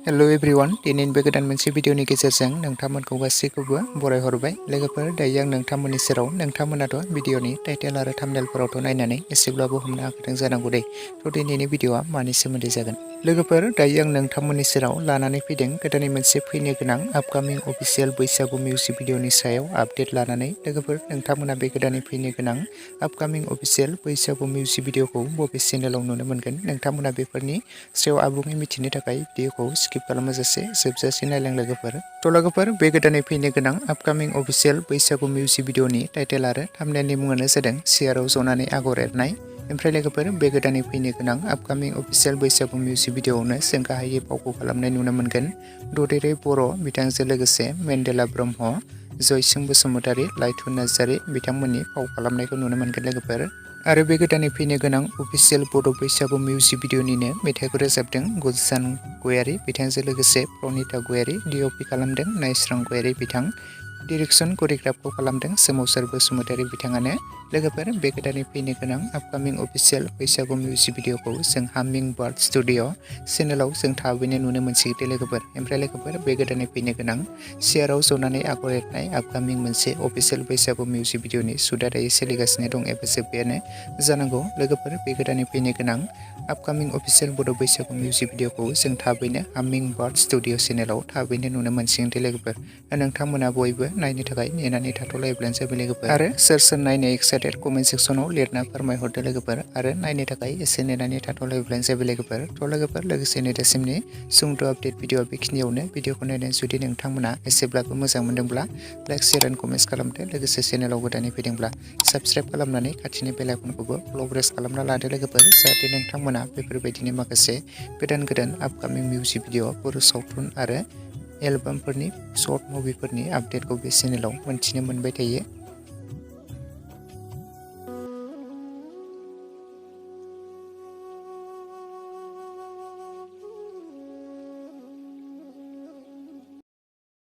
Hello everyone दिनैनि बे गोदान मोनसे भिडिअनि गेजेरजों नोंथांमोनखौ गासैखौबो बरायहरबाय। लोगोफोर दायो आं नोंथांमोननि सेराव नोंथांमोनाथ' भिडिअनि टाइटेल आरो थाम्बनेलफोरावथ' नायनानै एसेब्लाबो हमनो हाखादों जानांगौ दे। थ' दिनैनि भिडिअआ मानि सोमोन्दै जागोन। लोगोफोर दायो आं नोंथांमोननि सेराव लानानै फैदों गोदानै मोनसे फैनो गोनां आपकामिं अफिसियेल बैसागु मिउजिक भिडिअनि सायाव आपडेट लानानै। लोगोफोर नोंथांमोना बे गोदानै फैनो गोनां आपकामिं अफिसियेल बैसागु मिउजिक भिडिअखौ बबे चेनेलाव नुनो मोनगोन, नोंथांमोना बेफोरनि सायाव आबुङै मिथिनो थाखाय भिडिअखौ स्किप खालामाजासे जोबजासे नायलां लोगोफोर। थ' लोगोफोर बे गोदानै फैनो गोनां आपकामिं अफिसियेल बैसागु मिउजिक भिडिअनि टाइटेल आरो थाम्बनेलनि मुङानो जादों चेयाराव जनानै आगर एरनाय। ओमफ्राय लोगोफोर बे गोदानै फैनो गोनां आपकामिं अफिसियेल बैसागु मिउजिक भिडिअआवनो जों गाहायै फावखौ खालामनाय नुनो मोनगोन ददेरे बर' बिथांजों लोगोसे मेन्देला ब्रह्म, जयसिं बसुमतारी, लाइथुन नार्जारी बिथांमोननि फाव खालामनायखौ नुनो मोनगोन लोगोफोर। आरो बे गोदानै फैनो गोनां अफिसियेल बड' बैसागु मिउजिक भिडिअनिनो मेथाइखौ रोजाबदों गुलजान गयारी बिथांजों लोगोसे प्रनिता गयारी, डिअपि खालामदों नायस्रां गयारी बिथां, डिरेक्सन करिय'ग्राफखौ खालामदों सोमावसार बसुमतारी बिथाङानो। लोगोफोर बे गोदानै फैनो गोनां आपकामिं अफिसियेल बैसागु मिउजिक भिडिअखौ जों हामिं बार्ड स्टुडिअ चेनेलाव जों थाबैनो नुनो मोनसिगोन लोगोफोर। ओमफ्राय लोगोफोर बे गोदानै फैनो गोनां चेयाराव जनानै आगर एरनाय आपकामिं मोनसे अफिसियेल बैसागु मिउजिक भिडिअनि शुटआ दायो सोलिगासिनो दं एबा जोब्बायानो जानांगौ। लोगोफोर बे गोदानै फैनो गोनां आपकामिं अफिसियेल बड' बैसागु मिउजिक भिडिअखौ जों थाबैनो हामिं बार्ड स्टुडिअ चेनेलाव थाबैनो नुनो मोनसिगोन लोगोफोर। नोंथांमोना बयबो नायनो थाखाय नेनानै थाथ'लायोब्लानो जाबाय लोगोफोर। आरो सोर सोर नायनो एक्साइटेड कमेन्ट सेक्सनाव लिरना फोरमायहरदो लोगोफोर। आरो नायनो थाखाय एसे नेनानै थाथ'लायोब्लानो जाबाय लोगोफोर। थ' लोगोफोर लोगोसेनो दासिमनि सुंद' आपडेट भिडिअ बेखिनियावनो। भिडिअखौ नायनानै जुदि नोंथांमोना एसेब्लाबो मोजां मोनदोंब्ला लाइक शेयार एन्ड कमेन्ट्स खालामदो। लोगोसे चेनेलाव गोदानै फैदोंब्ला साबस्क्राइब खालामनानै खाथिनि बेल आइकनखौबो अल प्रेस खालामना लादो लोगोफोर, जाहाथे नोंथांमोना बेफोरबायदिनो माखासे गोदान गोदान आपकामिं मिउजिक भिडिअ, बर' सावथुन आरो एलबामफोरनि शर्ट मुभिफोरनि आपडेटखौ बे चेनेलाव मोनथिनो मोनबाय थायो।